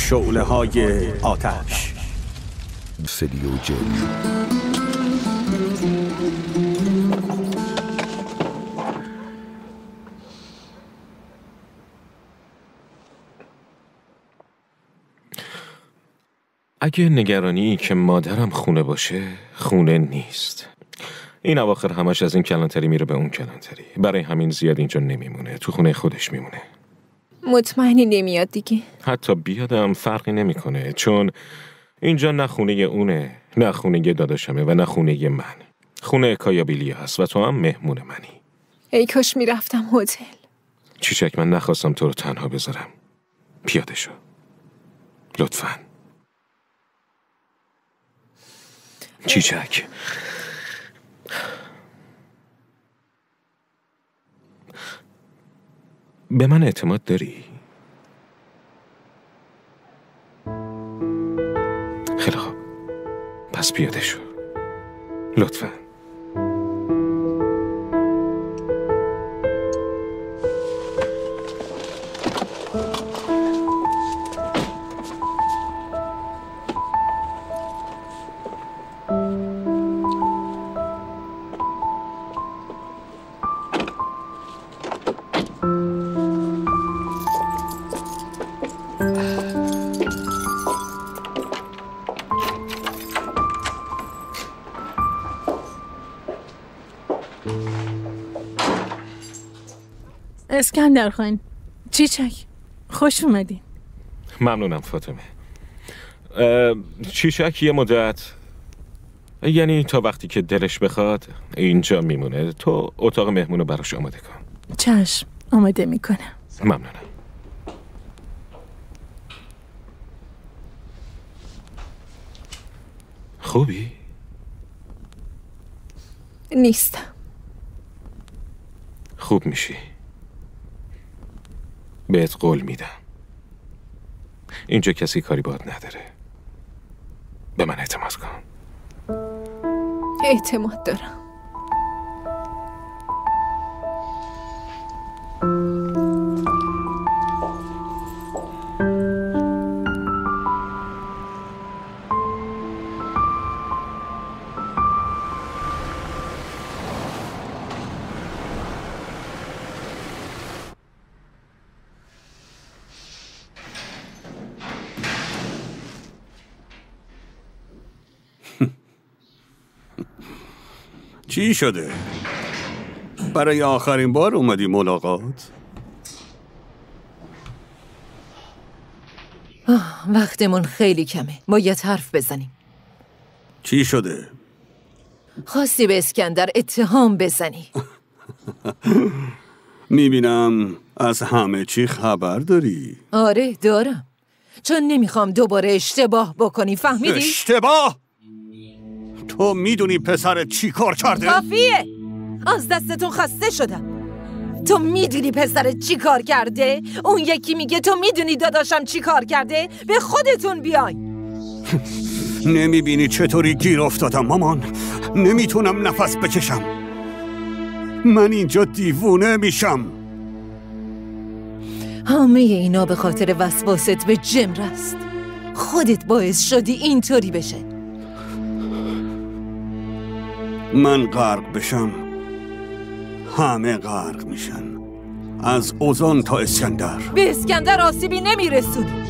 شعله های آتش. سلی و جن. اگه نگرانی که مادرم خونه باشه، خونه نیست. این اواخر همش از این کلانتری میره به اون کلانتری. برای همین زیاد اینجا نمیمونه، تو خونه خودش میمونه. مطمئنی نمیاد دیگه؟ حتی بیادم فرقی نمیکنه، چون اینجا نه خونه اونه، نه خونه داداشمه و نه خونه من. خونه کایابیلی هست و تو هم مهمون منی. ای کاش میرفتم هتل. چیچک، من نخواستم تو رو تنها بذارم. پیاده شو لطفاً. چیچک، به من اعتماد داری؟ خیلی خوب، پس پیاده شو لطفاً. اسکندر خان، چیچک، خوش اومدین. ممنونم فاطمه. چیچک یه مدت، یعنی تا وقتی که دلش بخواد اینجا میمونه. تو اتاق مهمونو براش آماده کن. چشم، آماده میکنم. ممنونم. خوبی؟ نیستم. خوب میشی، بهت قول میدم. اینجا کسی کاری باهات نداره. به من اعتماد کن. اعتماد دارم. چی شده؟ برای آخرین بار اومدی ملاقات؟ وقتمون خیلی کمه، باید حرف بزنیم. چی شده؟ خواستی به اسکندر اتهام بزنی. میبینم از همه چی خبر داری. آره دارم، چون نمیخوام دوباره اشتباه بکنی، فهمیدی؟ اشتباه؟ تو میدونی پسرت چی کار کرده؟ کافیه، از دستتون خسته شدم. تو میدونی پسرت چی کار کرده؟ اون یکی میگه تو میدونی داداشم چی کار کرده؟ به خودتون بیاین. نمیبینی چطوری گیر افتادم مامان؟ نمیتونم نفس بکشم. من اینجا دیوونه میشم. همه اینا به خاطر وسواست به جمر است. خودت باعث شدی اینطوری بشه. من غرق بشم همه غرق میشن، از اوزان تا اسکندر. به اسکندر آسیبی نمیرسونی،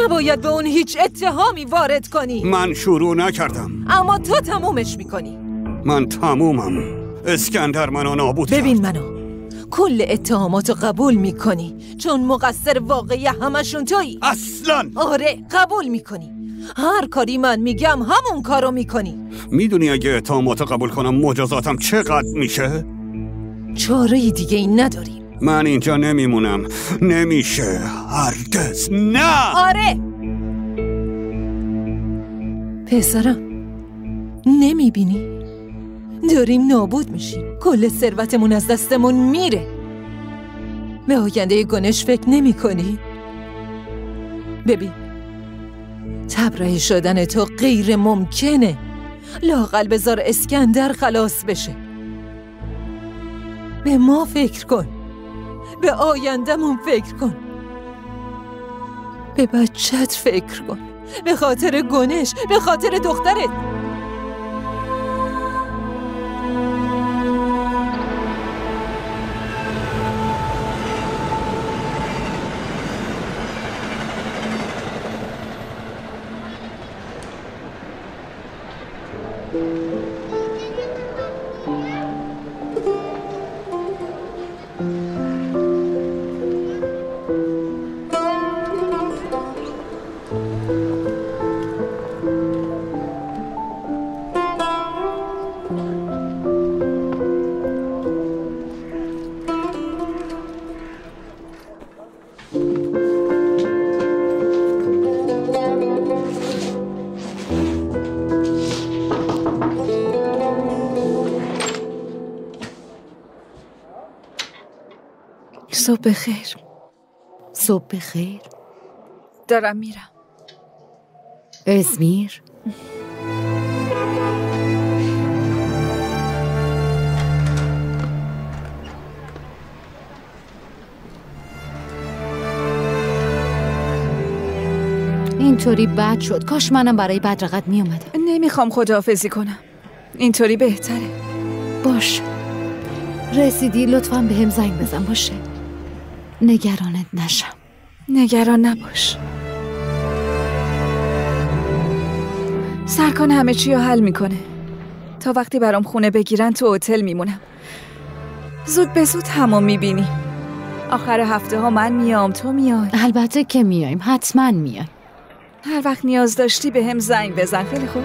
نباید به اون هیچ اتهامی وارد کنی. من شروع نکردم، اما تو تمومش میکنی. من تمومم. اسکندر منو نابود کرد. ببین منو، کل اتهاماتو قبول میکنی چون مقصر واقعی همشون تویی. اصلا آره قبول میکنی. هر کاری من میگم همون کارو میکنی. میدونی اگه اتهاماتو قبول کنم مجازاتم چقدر میشه؟ چاره دیگه ای نداریم. من اینجا نمیمونم، نمیشه، هرگز. نه. آره پسرم، نمیبینی؟ داریم نابود میشیم، کل ثروتمون از دستمون میره. به آینده گنش فکر نمی کنی؟ ببین، تبرئه شدن تو غیر ممکنه. لااقل بذار اسکندر خلاص بشه. به ما فکر کن، به آیندمون فکر کن. به بچت فکر کن، به خاطر گنش، به خاطر دخترت. صبح بخیر. صبح بخیر. دارم میرم ازمیر. اینطوری بد شد. کاش منم برای بدرقت میومدم. نمیخوام خداحافظی کنم، اینطوری بهتره. باش، رسیدی لطفا به هم زنگ بزن. باشه، نگرانت نشم. نگران نباش، سرکان همه چی رو حل میکنه. تا وقتی برام خونه بگیرن تو هتل میمونم. زود به زود همو میبینی. آخر هفته ها من میام، تو میای. البته که میایم، حتما میایم. هر وقت نیاز داشتی به هم زنگ بزن. خیلی خوب.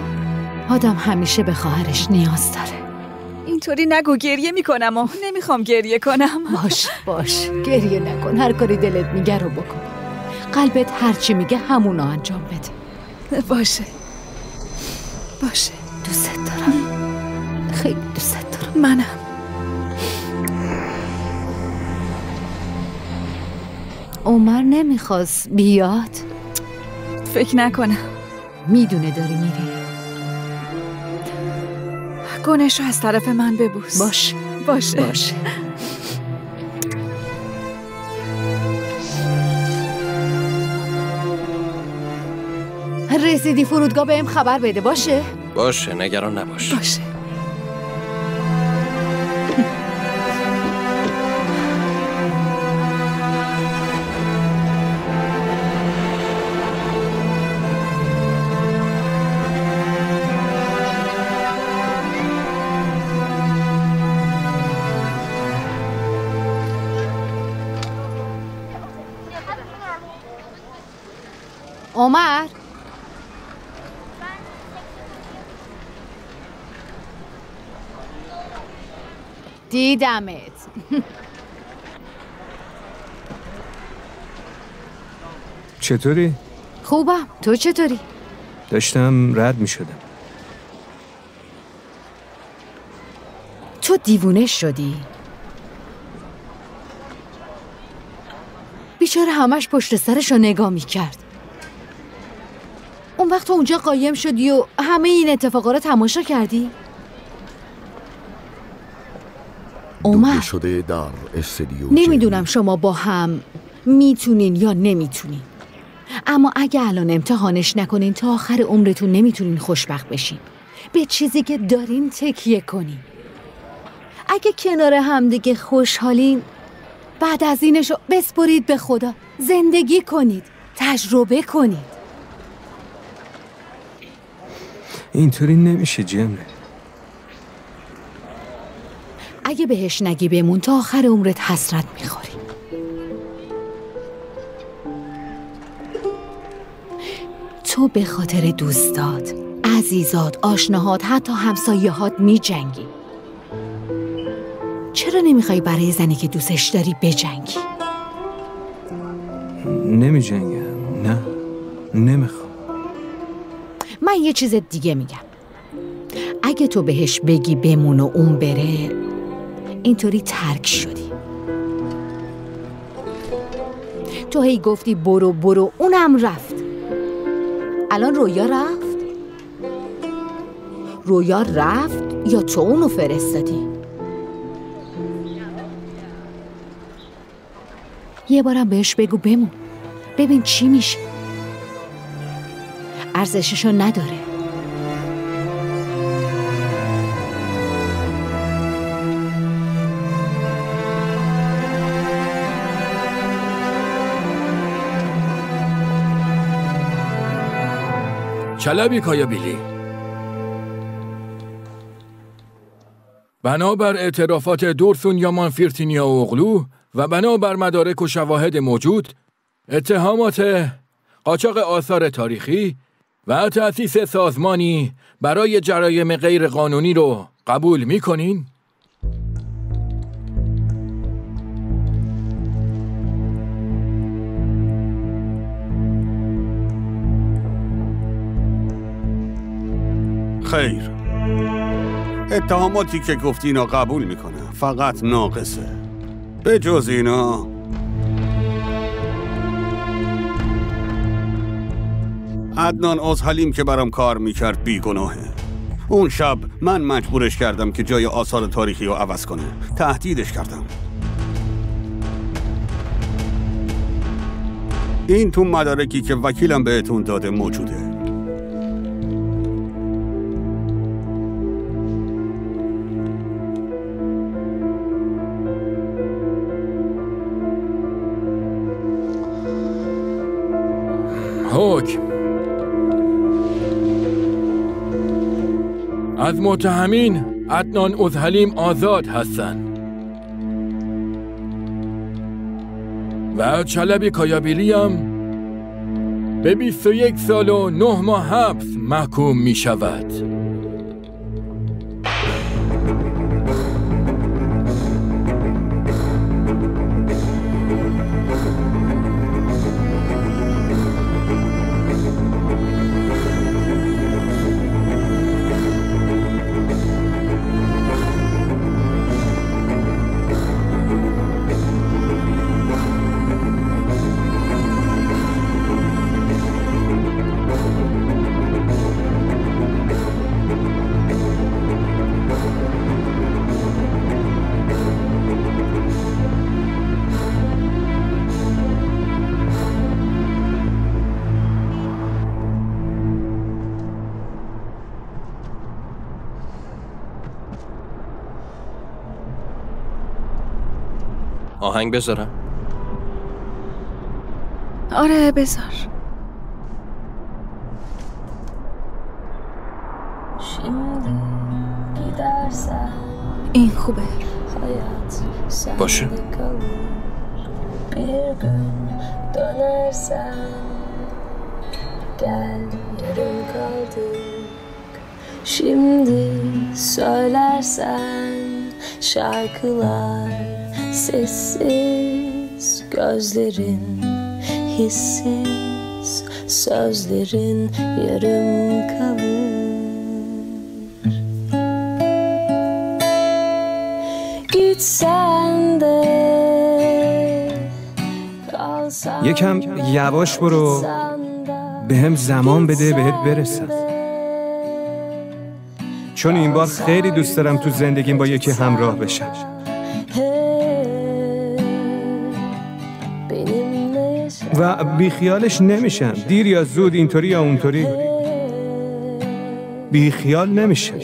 آدم همیشه به خواهرش نیاز داره. اینطوری نگو، گریه میکنم و نمیخوام گریه کنم. باش باش، گریه نکن. هر کاری دلت میگه رو بکن. قلبت هرچی میگه همونو انجام بده. باشه باشه. دوست دارم، خیلی دوست دارم. منم. عمر نمیخواست بیاد؟ فکر نکنم. میدونه داری میری. گونش رو از طرف من ببوس. باش باشه باشه. رسیدی فرودگاه بهم خبر بده. باشه باشه، نگران نباش. باشه. عمر، دیدمت. چطوری؟ خوبم، تو چطوری؟ داشتم رد می شدم. تو دیوونه شدی؟ بیچاره همش پشت سرش رو نگاه می کرد. اون وقت تو اونجا قایم شدی و همه این اتفاقا رو تماشا کردی؟ عمر شده در استودیو. نمیدونم شما با هم میتونین یا نمیتونین، اما اگه الان امتحانش نکنین تا آخر عمرتون نمیتونین خوشبخت بشین. به چیزی که دارین تکیه کنین. اگه کنار همدیگه خوشحالین، بعد از اینشو بسپرید به خدا. زندگی کنید، تجربه کنید. اینطوری نمیشه جمله. اگه بهش نگی بمون تا آخر عمرت حسرت میخوری. تو به خاطر دوستات، عزیزات، آشناهات، حتی همسایه‌هات میجنگی. چرا نمیخوای برای زنی که دوستش داری بجنگی؟ نمیجنگم، نه، نمیخوام. من یه چیز دیگه میگم. اگه تو بهش بگی بمون و اون بره، اینطوری ترک شدی. تو هی گفتی برو برو، اونم رفت. الان رویا رفت؟ رویا رفت یا تو اونو فرستادی؟ یه بارم بهش بگو بمون، ببین چی میشه. ارزششو نداره. چلبی کایابیلی، بنابر اعترافات دورسون یامان فیرتینیا اوغلو و بنابر مدارک و شواهد موجود، اتهامات قاچاق آثار تاریخی و تأسیس سازمانی برای جرایم غیر قانونی رو قبول میکنین؟ خیر، اتهاماتی که گفتی اینا قبول میکنه، فقط ناقصه. به جز اینا عدنان ازحلیم که برام کار میکرد بیگناهه. اون شب من مجبورش کردم که جای آثار تاریخی رو عوض کنه. تهدیدش کردم. این تو مدارکی که وکیلم بهتون داده موجوده. حکم از متهمین عدنان ازحلیم آزاد هستند و چلبی کایابیلی هم به 21 سال و 9 ماه حبس محکوم می شود. آهنگ بذارم؟ آره بذار. این خوبه. باشه. Şimdi söylersen şarkılar sessiz, gözlerin hissiz, sözlerin yarım kalır. Gitsen de kalsan, یکم یواش برو، به هم زمان بده بهت برسم، چون این بار خیلی دوست دارم تو زندگیم با یکی همراه بشم. و بیخیالش نمیشم، دیر یا زود، اینطوری یا اونطوری بیخیال نمیشم.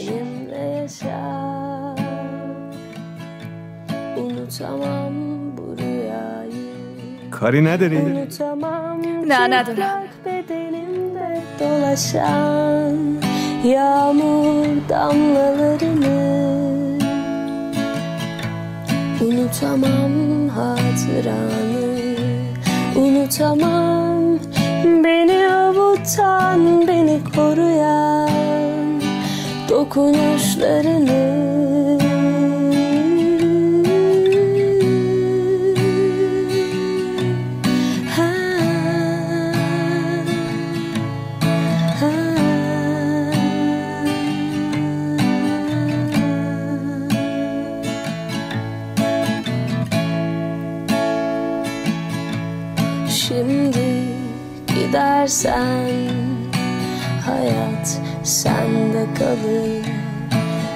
کاری نداری؟ نه ندارم. Yağmur damlalarını unutamam, hatıranı unutamam, beni avutan, beni koruyan dokunuşlarını. Şimdi gidersen hayat sende kalır.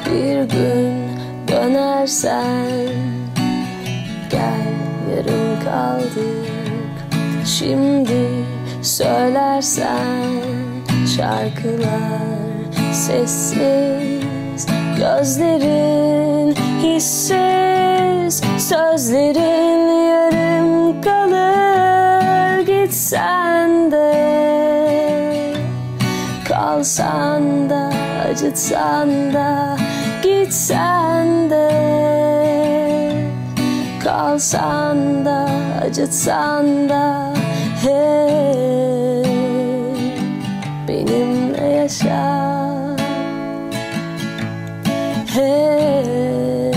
Bir gün dönersen gel, yarım kaldık. Şimdi söylersen Şarkılar sessiz, gözlerin hissiz, sözlerin yarım kalır. Gitsen de, kalsan da, acıtsan da, gitsen de, kalsan da, acıtsan da, hey, benimle yaşa. Hey,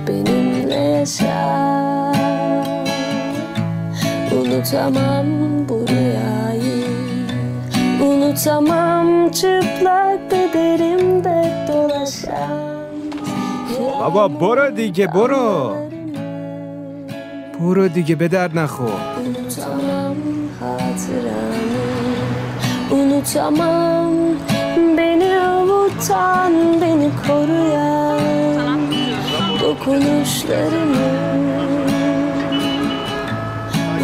benimle yaşa. Unutamam bu rüyayı, unutamam çıplak bedenimde dolaşan. بابا برو دیگه، برو برو دیگه، به درد نخور. Unutamam hatıranı, unutamam beni avutan, beni koruyan dokunuşlarını.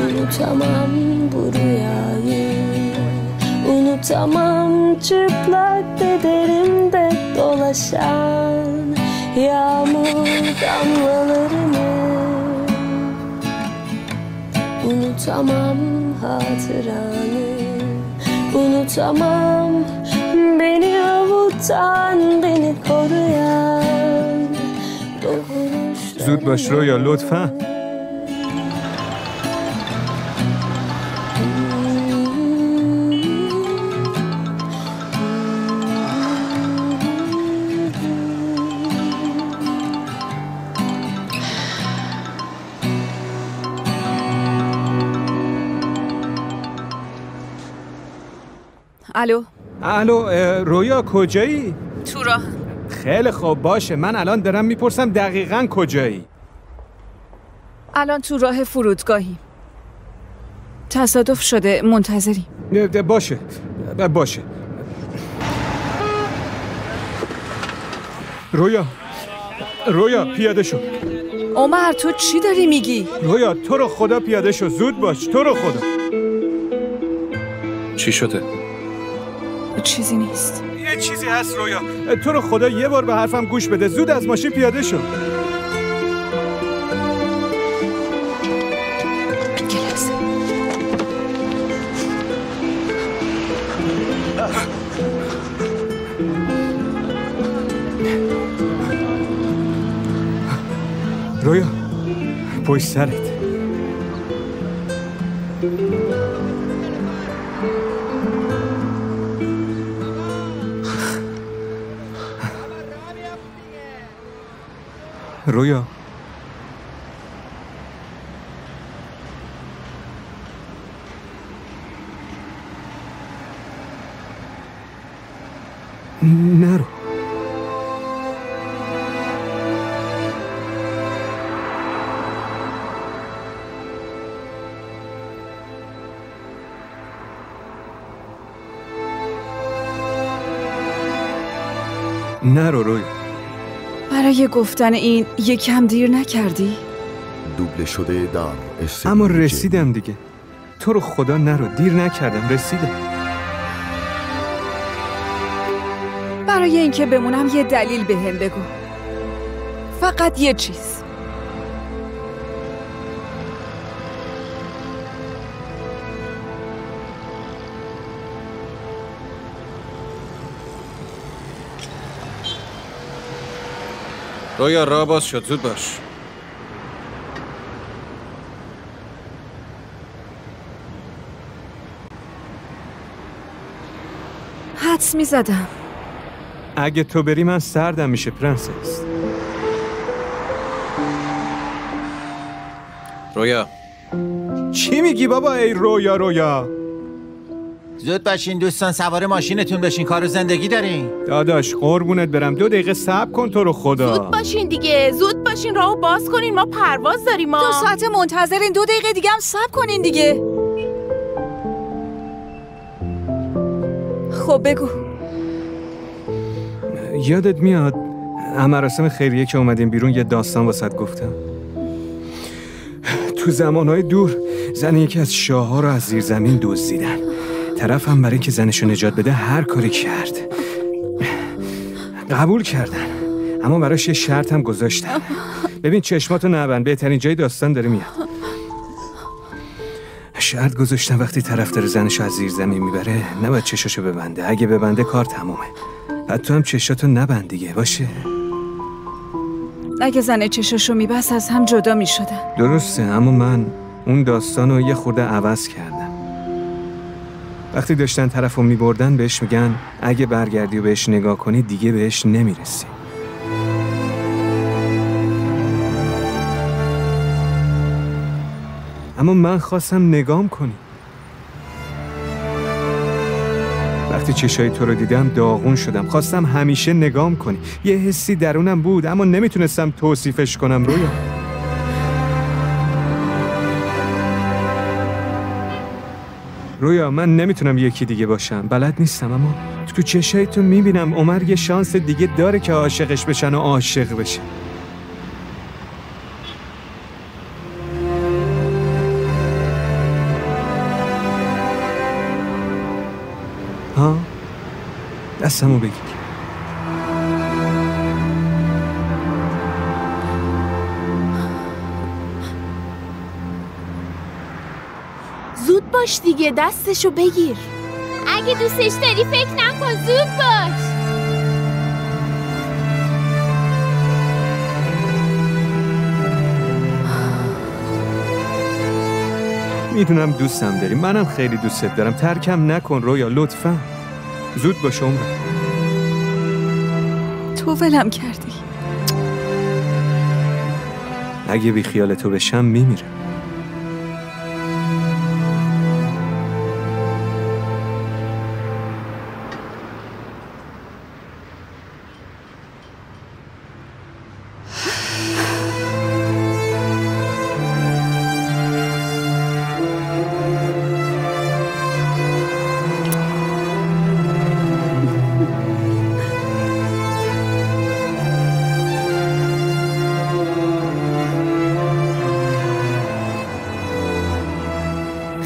Unutamam bu rüyayı, unutamam çıplak bedenimde dolaşan yağmur damlalarını. Unutamam hatıranı, unutamam beni avutan, beni koruyan dokunuşlarını. زود باش رویا، لطفا. الو الو، رویا کجایی؟ تو راه. خیلی خوب باشه، من الان دارم میپرسم دقیقاً کجایی؟ الان تو راه فرودگاهی. تصادف شده، منتظریم. باشه باشه. رویا رویا پیاده شو. عمر تو چی داری میگی؟ رویا تو رو خدا پیاده شو، زود باش، تو رو خدا. چی شده؟ چیزی نیست. یه چیزی هست رویا، تو رو خدا یه بار به حرفم گوش بده، زود از ماشین پیاده شو. رویا پشت سرت. رویا نرو. نرو رویا. برای گفتن این یکم دیر نکردی؟ دوبله شده در اما رسیدم دیگه. تو رو خدا نرو، دیر نکردم، رسیدم. برای اینکه بمونم یه دلیل بهم بگو. فقط یه چیز. رویا راه باز شد، زود باش. حدس میزدم. اگه تو بری من سردم میشه پرنسس. رویا چی میگی بابا؟ ای رویا رویا. زود باشین دوستان، سوار ماشینتون بشین، کارو زندگی دارین. داداش قربونت برم، 2 دقیقه صبر کن تو رو خدا. زود باشین دیگه، زود باشین، راهو باز کنین، ما پرواز داریم. ما 2 ساعت منتظرین، 2 دقیقه دیگه هم صبر کنین دیگه. خب بگو. یادت میاد مراسم خیریه که اومدیم بیرون یه داستان واسط گفتم؟ تو زمانهای دور زن یکی از شاه‌ها رو از زیر زمین دزدیدن. طرفم برای که زنشو نجات بده هر کاری کرد. قبول کردن، اما براش یه شرط هم گذاشتن. ببین چشماتو نبند، بهترین جای داستان داره میاد. شرط گذاشتن وقتی طرف داره زنشو از زیر زمین میبره نباید چشاشو ببنده. اگه ببنده کار تمومه. بعد تو هم چشاتو نبند دیگه، باشه؟ اگه زن چشاشو میبست از هم جدا میشدن. درسته، اما من اون داستانو یه خورده عوض کردم. وقتی داشتن طرفو میبردن بهش میگن اگه برگردی و بهش نگاه کنی دیگه بهش نمیرسی. اما من خواستم نگام کنی. وقتی چشای تو رو دیدم داغون شدم. خواستم همیشه نگام کنی. یه حسی درونم بود اما نمیتونستم توصیفش کنم رویا. رویا من نمیتونم یکی دیگه باشم، بلد نیستم، اما تو چشای تو میبینم عمر یه شانس دیگه داره که عاشقش بشن و عاشق بشه. ها؟ دستمو بگیر. زود باش دیگه، دستشو بگیر. اگه دوستش داری فکر نکن، زود باش. میدونم دوستم داری، منم خیلی دوستت دارم. ترکم نکن رویا، لطفا. زود باش عمرم. تو ولم کردی. اگه بی خیال تو بشم میمیرم.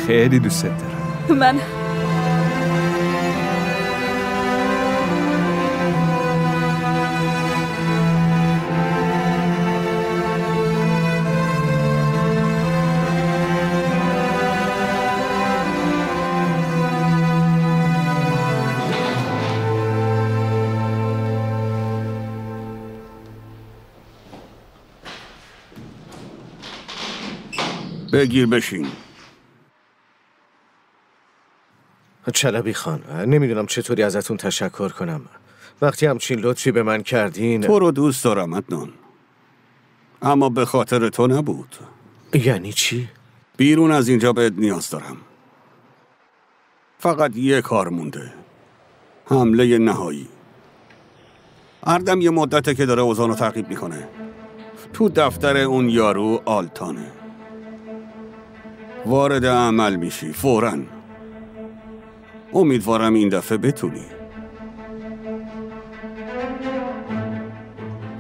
خیلی دوست دارم. من بگیر بشین. چلبی خان، نمیدونم چطوری ازتون تشکر کنم. وقتی همچین لطفی به من کردین. تو رو دوست دارم عدنان، اما به خاطر تو نبود. یعنی چی؟ بیرون از اینجا بهت نیاز دارم. فقط یه کار مونده، حمله نهایی. اردم یه مدته که داره اوزانو تعقیب میکنه. تو دفتر اون یارو آلتانه. وارد عمل میشی فوراً. امیدوارم این دفعه بتونی.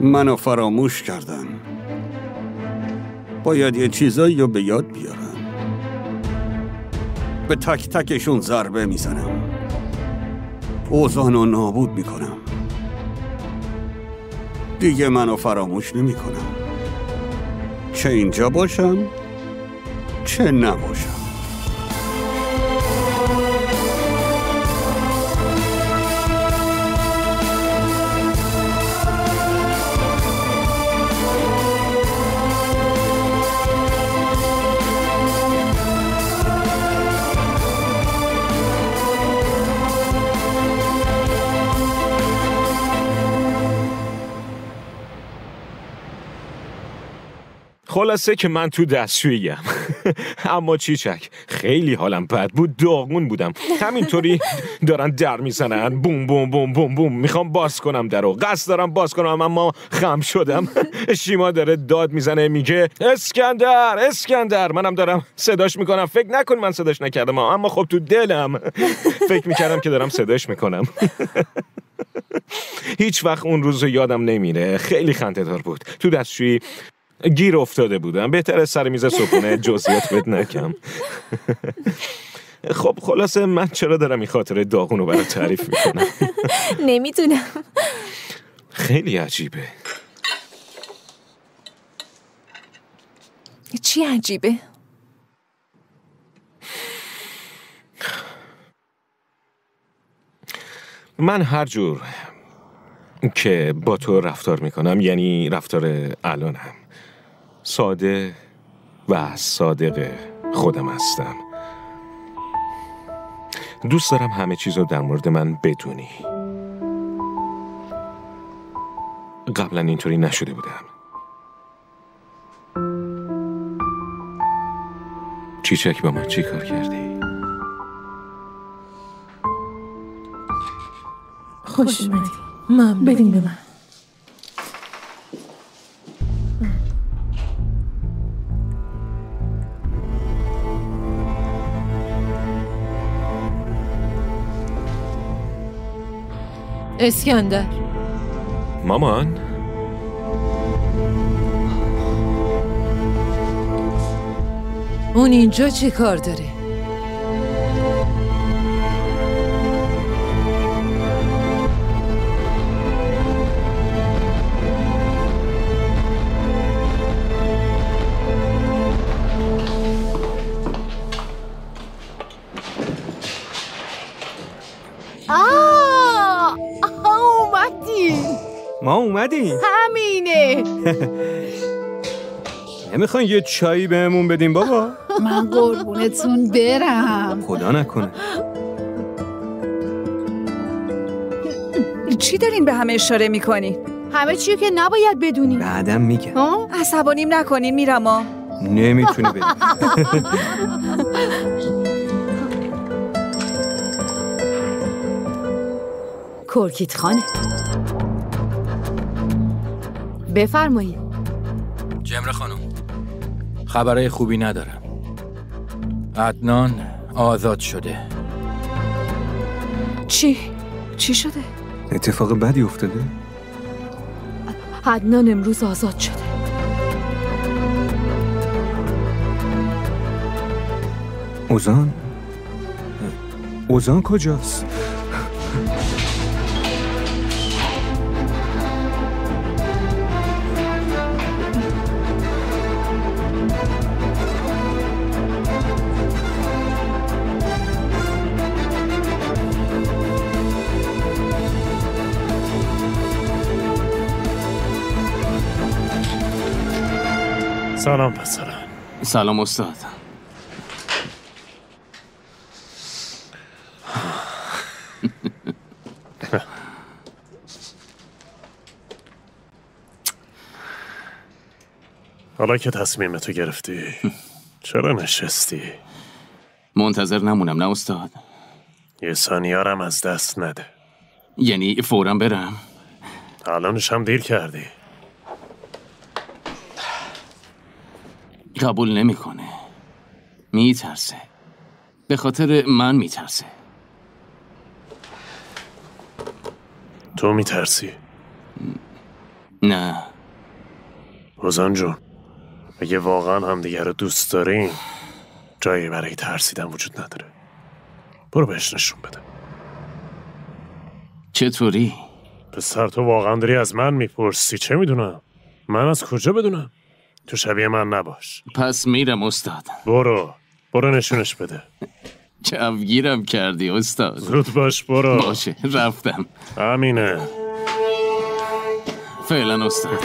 منو فراموش کردن. باید یه چیزایی رو به یاد بیارم. به تک تکشون ضربه میزنم. اوزانو نابود میکنم. دیگه منو فراموش نمیکنم. چه اینجا باشم چه نباشم. خلاصه که من تو دستشوییم. اما چیچک خیلی حالم بد بود، داغون بودم. همینطوری دارن در میزنن، بوم بوم بوم بوم بوم. میخوام باز کنم درو، قصد دارم باز کنم اما خم شدم. شیما داره داد میزنه، میگه اسکندر اسکندر. منم دارم صداش میکنم. فکر نکن من صداش نکردم، اما خب تو دلم فکر میکردم که دارم صداش میکنم. هیچ وقت اون روز یادم نمیره، خیلی خنده دار بود. تو دستشویی گیر افتاده بودم. بهتره سر میز صبحونه جزئیات بهت نکم. خب خلاصه من چرا دارم این خاطره داغون رو برات تعریف میکنم؟ نمیدونم. خیلی عجیبه. چی عجیبه؟ من هر جور که با تو رفتار میکنم، یعنی رفتار الانم، ساده و صادق خودم هستم. دوست دارم همه چیز رو در مورد من بدونی. قبلا اینطوری نشده بودم. چیچک با من چی کار کردی؟ خوش اومدی. ممنون. بدین به من. اسکندر. مامان. اون اینجا چه کار داره؟ اومدیم. ما اومدیم. همینه. نمیخواین یه چایی بهمون بدیم بابا؟ من قربونتون برم. خدا نکنه. چی دارین به همه اشاره میکنی؟ همه چیو که نباید بدونی. بعدم میگم. عصبانیم نکنین میرم ها. نمیتونی بدی. کرکیت خانه. بفرمایید. جمره خانم، خبرای خوبی ندارم. عدنان آزاد شده. چی؟ چی شده؟ اتفاق بدی افتاده؟ عدنان امروز آزاد شده. اوزان؟ اوزان کجاست؟ سلام پسرم. سلام استاد. حالا که تصمیم تو گرفتی چرا نشستی؟ منتظر نمونم نه استاد. یه ثانیه‌ام از دست نده. یعنی فوراً برم؟ الانش هم دیر کردی. قبول نمیکنه. میترسه. به خاطر من میترسه. تو میترسی؟ نه. اوزان جون، اگه واقعا هم دیگه رو دوست داریم جایی برای ترسیدن وجود نداره. برو بهش نشون بده. چطوری؟ پسر تو واقعا داری از من میپرسی؟ چه میدونم؟ من از کجا بدونم؟ تو شبیه من نباش. پس میرم استاد. برو برو نشونش بده. جوگیرم کردی استاد. زود باش برو. باشه رفتم. همینه. فعلا استاد.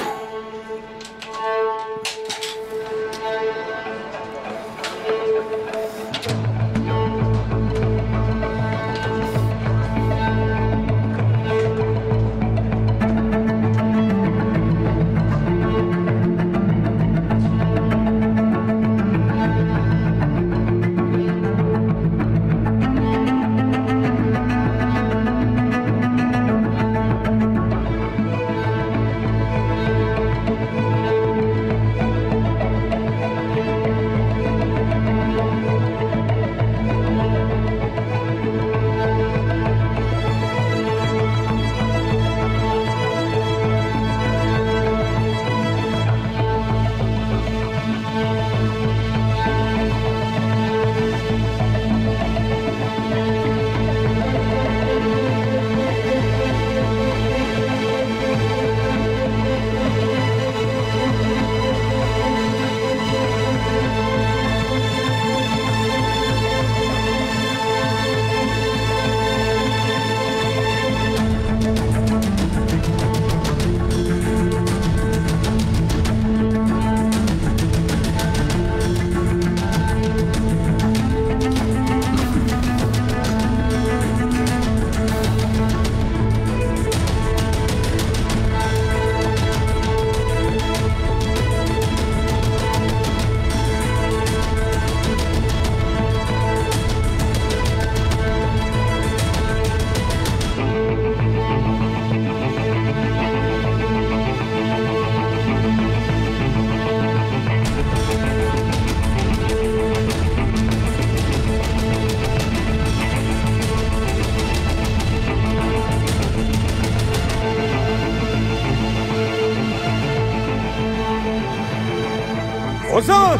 اوزان!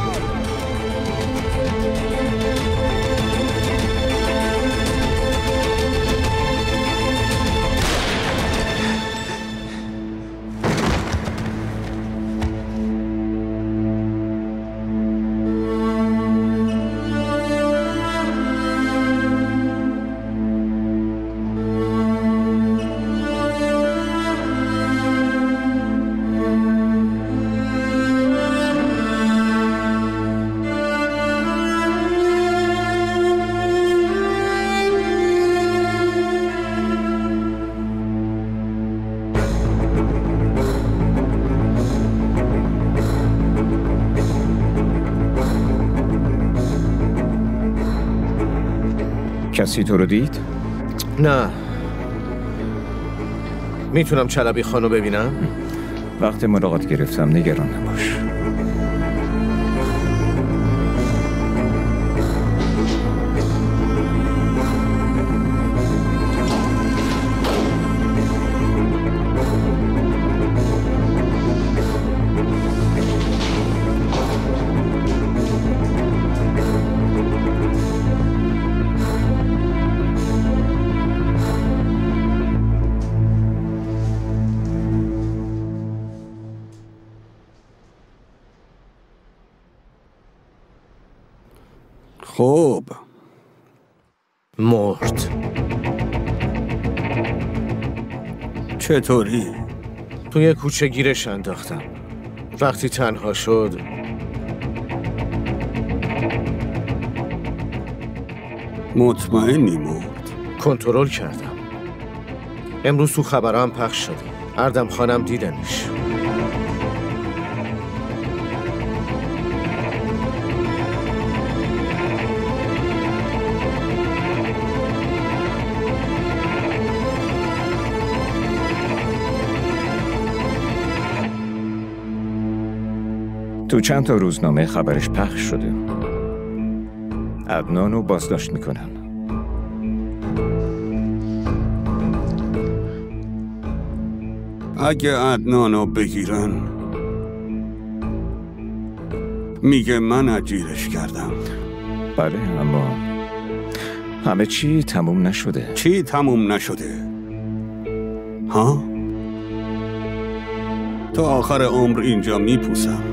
کسی تو رو دید؟ نه. میتونم چلبی خانو ببینم؟ وقت ملاقات گرفتم، نگران نباش. خب مرد. چطوری؟ توی کوچه گیرش انداختم. وقتی تنها شد مطمئنی مرد؟ کنترل کردم. امروز تو خبرام پخش شده. اردم خانم دیدنش. تو چند تا روزنامه خبرش پخش شده. عدنانو بازداشت میکنن. اگه عدنانو بگیرن میگه من اجیرش کردم. بله، اما همه چی تموم نشده. چی تموم نشده؟ ها؟ تا آخر عمر اینجا میپوسم.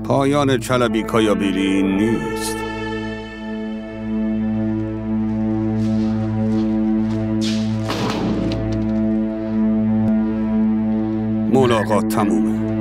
پایان چلبی کایابیلی نیست. ملاقات تمومه.